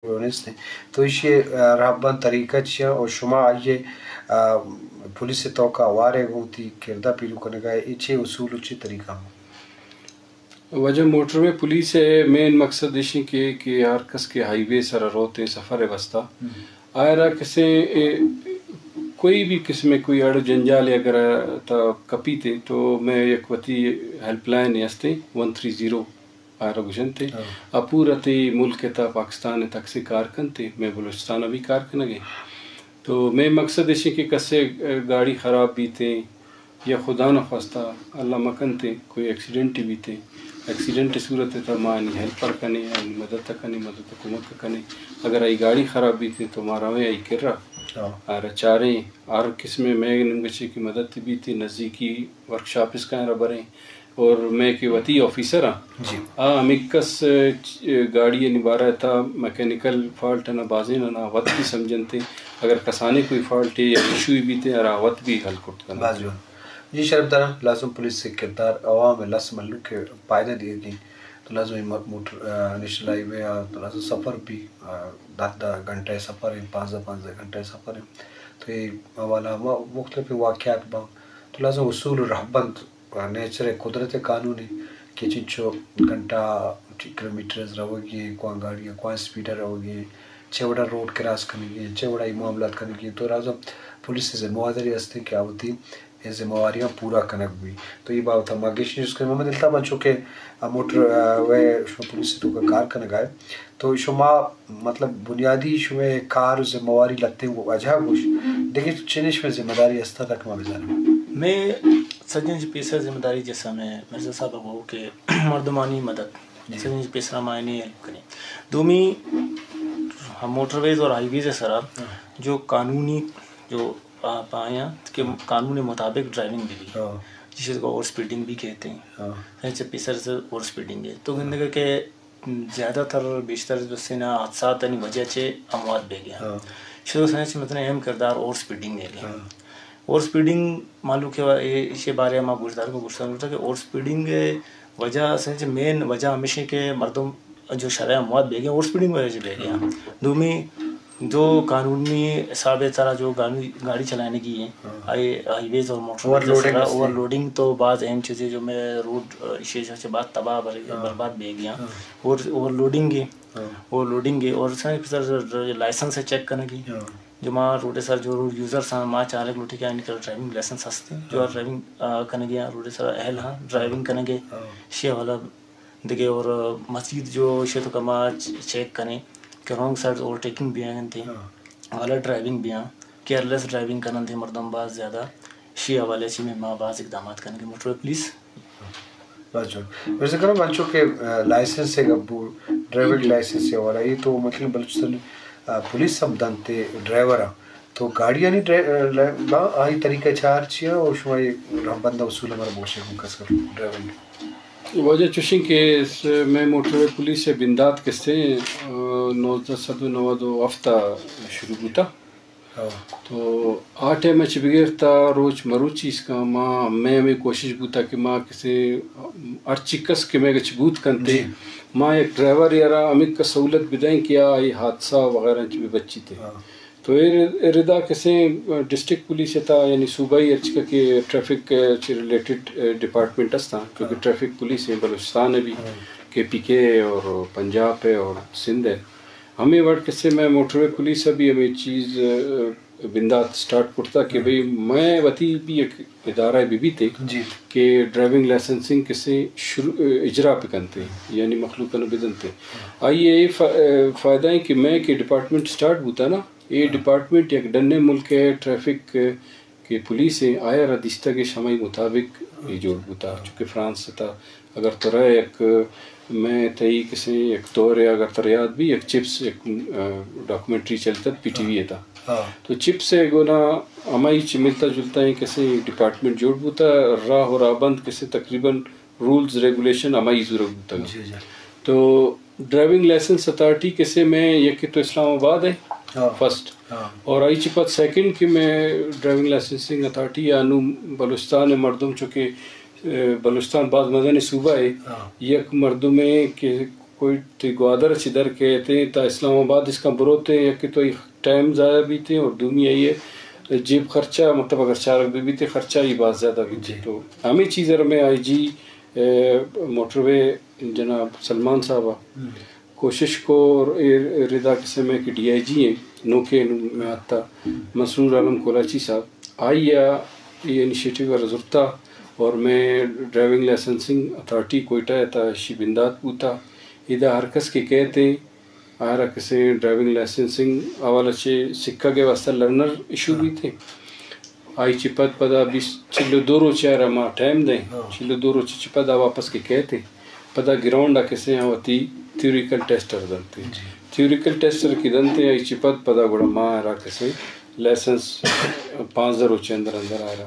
نیست انت۔ تو ایشی ء، آ، رہبند طریقہ چی انت اور شما آئی ء، آ، پولیس ء توکا ہوار ء گوں وتی کرد ء پیلو کنگ ء اے چے اصول و چے طریقہ انت؟ واجہ، موٹروے پولیس ء مین مقصد ایش انت کہ، کہ ہر کس کہ ہائی وے سرا روت ء سفر ء واسطہ، ہم۔ آئرا کسے، اے، کوئی بھی قسم ء کوئی اڑ جنجال اگر تا کپیت تو مئے یک وتی ہیلپ لائن است ون تھری زیرو۔ آئرا گوشنت۔ ہاں۔ آ پورا تئی ملک ء تھا، پاکستان ء تھا کسے کار کنت، مئے بلوچستان ء بھی کار کنگ ء۔ تو مئے مقصد ایش کہ کسے گاڑی خراب بیت یا خدا نخواستہ اللہ مکنت کوئی ایکسیڈنٹ بیت، ایکسیڈنٹ صورت ء تھا ما آنی ہیلپ ء کنیں، آنی مدد ء کنیں، مدد ء کمک ء کنیں۔ اگر آئی گاڑی خراب بیت تو ما رویں آئی کرا، ہاں۔ آئرا چاریں، ہر قسم ء مئے نیمگ ء چے کہ مدد بیت نزیکی ورکشاپ اسکاں را بریں۔ اور مئے کہ وتی آفیسر آں، جی۔ آ ہمے کس، ء، چ-، گاڑی ء بارہ ء تھا میکینیکل فالٹ نا بازیں نا وت بھی سمجھنتے، اگر کسانے کوئی فالٹ یا ایشو بیتے ہرا وت بھی حل کرت کنت۔ باز جوان۔ جی شرف داران، لازم پولیس ء کردار عوام ء لس ملوک ء پائدہ دیگی۔ تو لازم اے م-، موٹر، ء، نیشنل ہائی وے ء تو لازم سفر بھی، ء، دہ دہ گھنٹہ ء سفر ہے، پانزدہ پانزدہ گھنٹہ ء سفر ہے۔ تو اے حوالہ ما مختلف واقعات باں۔ تو لازم اصول و رہبند نیچر ء قدرت ء قانون انت کہ چنچو گھنٹہ کلومیٹر روگی انت، کوان گاڑی ء کوان اسپیڈ ء روگی انت، چہ وڑا روڈ کراس کنگی انت، چہ وڑا اے معاملات کنگی انت۔ تو لازم پولیس ء ذمہ واری است انت کہ آ وتی اے ذمہ واریاں پورا کنگ بی۔ تو اے بابت ء ما گیش نیوز کنیں۔ محمد الطاف، انچو کہ موٹر وے شما پولیس ء توکا کار کنگ ء، تو شما مطلب بنیادی شمئے کار و ذمہ واری لتیں وجہ گوش، دگہ چنش میں ذمہ داری است تاکہ ما بزانیں؟ میں سجن چہ پیسر ذمہ داری جیسا میں مرزا صاحب گو کہ مردمانی مدد، جی۔ سجن چہ پیسر ہمایانی ہیلپ کنی۔ دومی، ہم موٹر ویز اور ہائی ویز سرا، ہاں۔ جو قانونی جو آ-، پایاں کہ قانون مطابق ڈرائیونگ بھی، ہاں۔ جسے کو اوور اسپیڈنگ بھی کہتے ہیں۔ ہاں۔ سجن چہ پیسر سے اوور اسپیڈنگ ہے۔ تو گندگا کہ زیادہ تر بیشتر جو سے نا حادثات یعنی وجہ چہ اموات بیگی ہیں۔ ہاں۔ شروع سے چہ مطلب اہم کردار اوور اسپیڈنگ ہے۔ ہاں۔ اوور اسپیڈنگ مالو کہ وا-، اے-، ایشی بارے ما گوشدار کو گوشدار کرتا کہ اوور اسپیڈنگ وجہ سے چہ مین وجہ ہمیشہ کہ مردم جو شرع اموات بیگی ہیں، اوور اسپیڈنگ وجہ چہ بیگی ہیں۔ دومی جو قانونی حساب ء سرا جو گاڑی، گاڑی چلائینگی ہیں، ہاں۔ ہائی، ہائی ویز اور موٹر اوور ویز لوڈنگ سرا است۔ اوور لوڈنگ تو باز اہم چیزیں جو میں روڈ، ء، ایشی چہ باز تباہ بر-، ہاں۔ برباد بیگی ہیں۔ ہاں۔ اور اوور لوڈنگ ہے۔ ہاں۔ اوور لوڈنگ ہے اور سر، سر، سر لائسنس ہے چیک کنگی۔ ہاں۔ جو ما روڈ سر جو روڈ یوزرز ہیں، ما چارگ لوٹی کہ آنی کرا ڈرائیونگ لائسنس ہستے، جو ہاں۔ ڈرائیونگ، آ، کنگی ہیں، روڈ سر اہل ہیں، ڈرائیونگ کنگی۔ ہاں۔ شی والا دگہ اور مزید جو ایشی توکا ما چ-، چیک کنیں کہ رانگ سائیڈ اوورٹیکنگ بیاں انت، ہاں۔ غلط ڈرائیونگ بیاں، کیئرلیس ڈرائیونگ کننت مردم باز زیادہ، شی حوالے چہ میں ما باز اقدامات کنیں کہ موٹروے پولیس۔ بس جو۔ ویسے کرم انچو کہ، آ، لائسنس ہے گبو، ڈرائیونگ لائسنس ہے والا، یہ تو مطلب بلوچستان، آ، پولیس ہم دنتے ڈرائیور ہاں۔ تو گاڑیانی ڈرائے-، ء، ل-، با-، آئی طریقہ چار چیا و شما اے رہبند اصول ہمارا بوشے گوں کس کر ڈرائیونگ؟ واجہ چوشیں کہ س-، میں موٹروے پولیس ء بندات کسے، ء، نوزدہ سد و نود و ہفت ء شروع بوتا۔ ہاں۔ تو آ ٹائم ء چہ بغیر تا روچ مروچی اس کا ما، میں ہمیں کوشش بوتا کہ ما کسے ہرچی کس کہ میں گچ بوت کنتے، جی۔ ما یک ڈرائیور یارا ہمیں کا سہولت بدائیں کہ آ اے حادثہ وغیرہ چہ بے بچی تے۔ ہاں۔ تو اے ر-، اے ردا کسیں ڈسٹرکٹ پولیس ء تھا، یعنی صوبائی ہرچکا کہ ٹریفک، ء، چہ ریلیٹڈ، ء، ڈپارٹمنٹ ہستاں، کیونکہ ہاں۔ ٹریفک پولیس ہیں بلوچستان ء بھی، ہاں۔ کے پی کے اور پنجاب ہے اور سندھ ہے۔ ہمیں وڑ کسے میں موٹروے پولیس ء بھی ہمیں چیز، ء، بندات سٹارٹ کرتا کہ ہاں۔ بھئی میں وتی بھی ایک ادارہ بھی بیتے جی۔ کہ ڈرائیونگ لائسنسنگ کسے شروع، ء، اجرا پہ کنتے، یعنی مخلوق ء بدنتے۔ ہاں۔ آئی ء اے فا-، ء، فائدہ ہے کہ میں کہ ڈپارٹمنٹ سٹارٹ بوتا نا، اے ہاں۔ ڈپارٹمنٹ یک ڈنے ملک ء ٹریفک کہ پولیس ء آیا را دیستگ اش ہمائی مطابق اے جوڑ بوتا، چونکہ فرانس تا اگر ترا یک میں تئی کسے یک دور ء اگر ترا یاد بھی یک چپس یک، ء، ڈاکومنٹری چلتا پی ٹی وی ء تا۔ ہاں۔ تو چپس ء گونا ہمائی چہ ملتا جلتا ایں کسے ڈپارٹمنٹ جوڑ بوتا، راہ و راہبند کسے تقریباً رولز ریگولیشن ہمائی زورگ بوتگ۔ جی، جی۔ تو ڈرائیونگ لائسنس اتھارٹی کسے میں یکے تو اسلام آباد ہے، ہاں۔ فرسٹ۔ ہاں۔ اور آئی چی پد سیکنڈ کہ میں ڈرائیونگ لائسنسنگ اتھارٹی یا نو بلوچستان ہے مردم چونکہ، اے، بلوچستان باز مزن صوبہ ہے۔ ہاں۔ یک مردم ہے کہ کوئی تئی گوادر چہ در کئیت تا اسلام آباد اسکان بروت، یک کہ تو ٹائم ضائع بیت اور دومی آئی جیب خرچہ، مطلب اگر چارگ بہ بیت خرچہ ہی باز زیادہ بیت۔ جی۔ تو ہمیں چیز ء میں آئی جی، اے، موٹر وے جناب سلمان صاحب ء ہم۔ کوشش کو اور اے ردا کسے میں کہ ڈی آئی جی ہیں، نوکے نو میں آتا، مسرور عالم کولاچی صاحب، آئی ء اے انیشیٹو ء زرتا اور میں ڈرائیونگ لائسنسنگ اتھارٹی کوئٹہ ء تا اشی بندات بوتا۔ ادا ہر کس کہ کئیت آرا کسے ڈرائیونگ لائسنسنگ حوالہ چہ سکھگ ء واسطہ لرنر ایشو بیت۔ آئی چہ پد پدا بیست، چل و دو روچ ء را ما ٹائم دیں۔ ہاں۔ چل و دو روچ چہ پدا واپس کہ کئیت، پدا گراؤنڈ ء کسے آ وتی تھیوریکل ٹیسٹر دنت۔ جی۔ تھیوریکل ٹیسٹر کہ دنت، آئی چہ پد پدا گڑا ما را کسے لائسنس پانزدہ روچ اندر اندر آرا